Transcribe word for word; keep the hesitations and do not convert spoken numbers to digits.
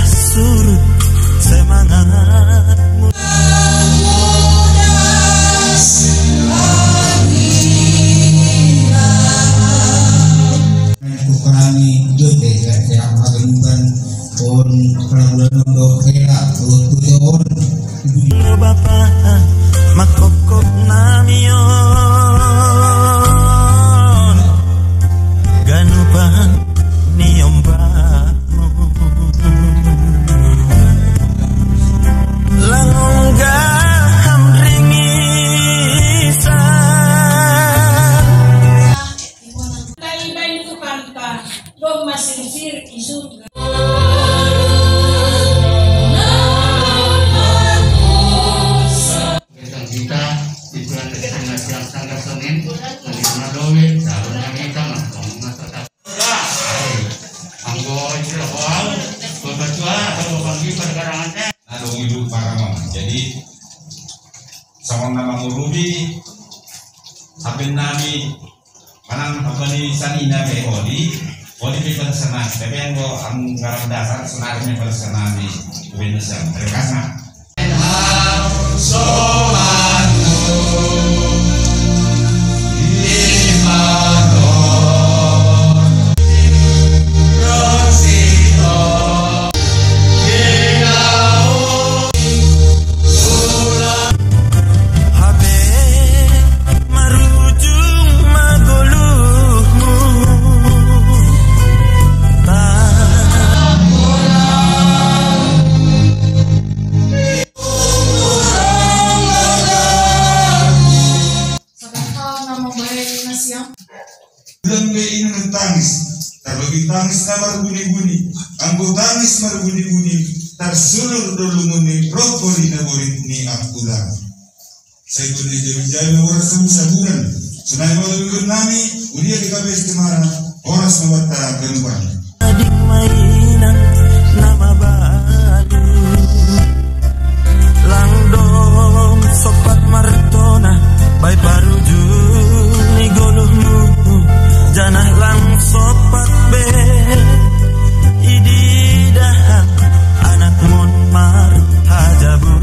Surut semangatmu. Kukarani jote, ya, ya, agen bukan on, kalau bulan on do kera, on. Bapa, makkokok nami on. Ganupan ni ombakmu. Langgam ringisan. Kami bain ku pampa, gom masing sir i surga. Kita, di bulan Desember siang tanggal Senin, lagi kena dowe, calon lagi kita mah, ngomong tetap. Anggo istirahat, bebatua, atau bagi perkarangan teh. Nah, dong ibu para mama. Jadi, sama nama ngurubi, sampe nami, manang apa ni sanina be oli, oli be pada senang. Tapi anggo am garam dasar, senang be pada senang di, be senang. Terima kasih. Marujung ma goluhmu. Sada hal na membaen nasiam. Ulang be ina tangis, terlebih tangis na marbuni-buni. Anggo tangis marbuni-buni, tarsulur dolungun ni roh poli na borit ni ampulang. Sai pun ni jabi-jabi oras sabu-sabunan. Sonai ma lulun nami, udia di kabes kemana, oras ma banta ganupan. Ading maina na mabalu. Lang dom sopat martona, bai parujung ni goluhmu. Janah lang sopat be, ididah anakmun marhajabuan.